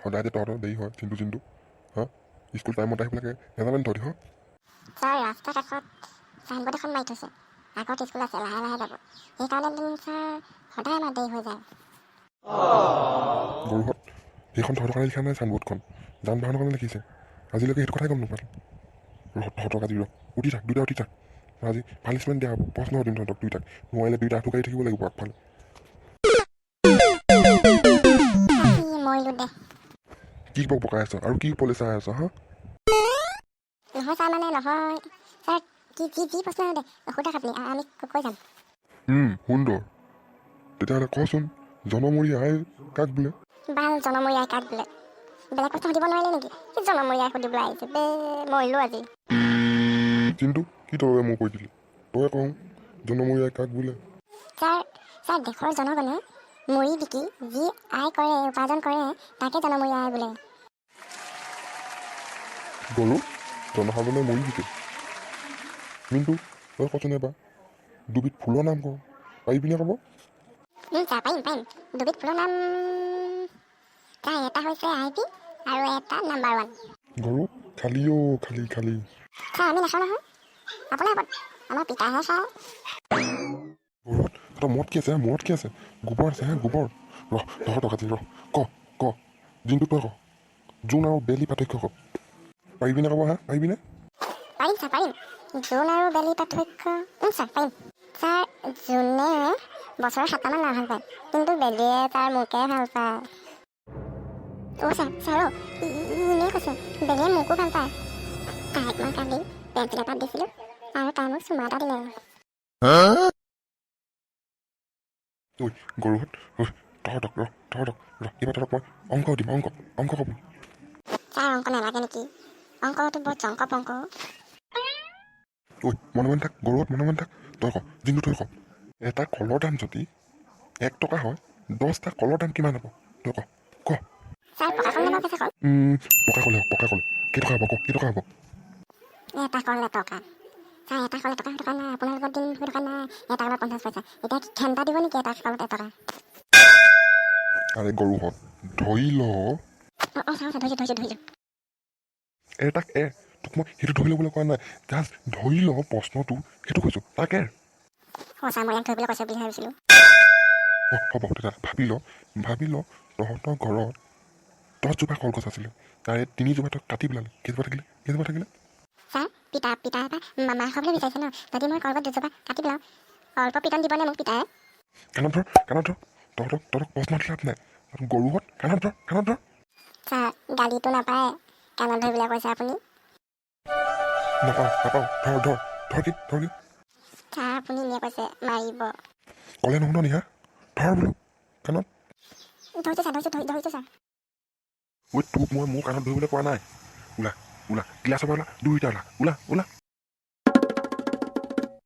সদায় যে তহঁতৰ দেৰি হয় চিন্তু চিন্তু, হা? স্কুল টাইমত আহিব লাগে, নাজানে তহঁতি, হা? ছাৰ, ৰাস্তাৰ কাষত চাইনবোৰ্ড এখন মাৰি থৈছে, আগত স্কুল আছে, লাহে লাহে যাব। সেইকাৰণে ছাৰ, সদায় আমাৰ দেৰি হৈ যায়। গৰুহঁত, সেইখন তহঁতৰ কাৰণে লিখা নাই। চাইনবোৰ্ডখন যান বাহনৰ কাৰণে লিখিছে। আজিলৈকে সেইটো কথাই গম নাপালোঁ। ৰ তহঁতক আজি, ৰ, উঠি থাক, দুইটা উঠি থাক। আজি পানিছমেণ্ট দিয়া হ'ব। প্ৰশ্ন সুধিম তহঁতক দুইটাক। নোৱাৰিলে দুইটা আঁঠু কাঢ়ি থাকিব লাগিব আগফালে। আজি মৰিলোঁ দে। কি বক বকাই আছ আৰু কি ওপৰলৈ চাই আছ, হা? নহয় ছাৰ, মানে নহয় ছাৰ, কি যি যি প্ৰশ্ন দে সোধক আপুনি, আমি কৈ যাম। সুন্দৰ। তেতিয়াহ'লে কচোন, জনমূৰি আয় কাক বোলে? বাল, জনমূৰি আয় কাক বোলে? বেলেগ প্ৰশ্ন সুধিব নোৱাৰিলে নেকি? কি জনমূৰি আয় সুধিবলৈ আহিছে বে? মৰিলোঁ আজি। চিন্তু, কি তই মোক কৈ দিলি? তই কওঁ, জনমূৰি আয় কাক বোলে? ছাৰ ছাৰ, দেশৰ জনগণে মুড়ি বিকি যি আয় কৰে, উপাৰ্জন কৰে, তাকে জনমূৰি আয় বোলে। গৰু, জনসাধাৰণে মুড়ি বিকে। মিণ্টু, তই কচোন এবাৰ, দুবিধ ফুলৰ নাম ক। পাৰিবিনে ক'ব? ছাৰ, পাৰিম পাৰিম। দুবিধ ফুলৰ নাম ছাৰ, এটা হৈছে আই পি আৰু এটা নাম্বাৰ ওৱান। গৰু, খালি অ' খালি খালি। ছাৰ, আমি নাখাওঁ নহয়, আপোনাৰ ওপৰত আমাৰ পিতাহে খায়। গৰুহঁত, তহঁতৰ মূৰত কি আছে, হা? মূৰত কি আছে? গোবৰ আছে, হা? গোবৰ। ৰ তহঁতক আজি, ৰ। ক ক, জিন্তু, তই ক, জোন আৰু বেলি পাৰ্থক্য ক। পাৰিবিনে ক'ব, হা? পাৰিবিনে? পাৰিম ছাৰ, পাৰিম। জোন আৰু বেলি পাৰ্থক্য, ছাৰ, পাৰিম। ছাৰ, জোনে বছৰৰ 7টামান ভাল পায়, কিন্তু বেলিয়ে ছাৰ মোকে ভাল পায়। অ' ছাৰ, ছাৰ, অ' এনেই কৈছে, বেলিয়ে মোকো ভাল পায়। তাইক মই কালি পেঞ্চিল এপাত দিছিলোঁ আৰু তাই মোক চুমা এটা দিলে। ঐ গৰুহঁত, ঐ তহঁতক, ৰ তহঁতক, ৰ। এইবাৰ তহঁতক মই অংক দিম, অংক, অংক কবি। ছাৰ, অংক নালাগে নেকি? অংকটো বৰ জংক পংক। ঐ, মনে মনে থাক। গৰুহঁত, মনে মনে থাক। তই ক জিন্তু, তই ক, এটা কলৰ দাম যদি 1 টকা হয়, 10টা কলৰ দাম কিমান হ'ব? তই ক, ক। ছাৰ, পকা কল নে কেঁচা কল? পকা কলে হওক, পকা কল। কেইটকা হ'ব ক, কেইটকা হ'ব? এটা কল 1 টকা ছাৰ। এটা কল 1 টকা হৈ থকা নাই, আপোনালোকৰ দিন হৈ থকা নাই। এটা কলত 50 পইচা। এতিয়া কি ঘেণ্টা দিব নেকি এটা কলত 1 টকা? আৰে গৰুহঁত, ধৰি ল। অঁ অঁ ছাৰ, ধৰিছোঁ ধৰিছোঁ ধৰিছোঁ। এৰ তাক এৰ। তোক মই সেইটো ধৰি ল'বলৈ কোৱা নাই। জাষ্ট ধৰি ল প্ৰশ্নটো, সেইটো কৈছোঁ। তাক এৰ। অঁ ছাৰ, মই ইয়াক ধৰিবলৈ কৈছে বুলি ভাবিছিলোঁ। অঁ, হ'ব তেতিয়া। ভাবি ল, ভাবি ল, তহঁতৰ ঘৰত 10জোপা কলগছ আছিলে। তাৰে তিনিজোপা তই কাটি পেলালি। কেইজোপা থাকিলে? কেইজোপা থাকিলে? ছাৰ, পিতা পিতা এটা মাৰ খাবলৈ বিচাৰিছে ন। যদি মই কলগছ দুজোপা কাটি পেলাওঁ, অল্প পিটন দিবনে মোক পিতাই? কাণত ধৰ, কাণত ধৰ। তহঁতক তহঁতক প্ৰশ্ন দি লাভ নাই। গৰুহঁত, কাণত ধৰ, কাণত ধৰ। ছাৰ, গালিটো নাপায়, কাণত ধৰিবলৈ কৈছে আপুনি। নাপাওঁ, নাপাওঁ। ধৰ, ধৰ, ধৰ। কি ধৰ, কি? ছাৰ, আপুনি এনেই কৈছে, মাৰিব। ক'লে নুশুন নি, হা? ধৰ বোলো কাণত। ধৰিছোঁ ছাৰ, ধৰিছোঁ, ধৰিছোঁ ছাৰ। ঐ, তোক মই মোৰ কাণত ধৰিবলৈ কোৱা নাই। ওলা, ওলা, ক্লাছৰ পৰা ওলা, দুইটা ওলা, ওলা, ওলা।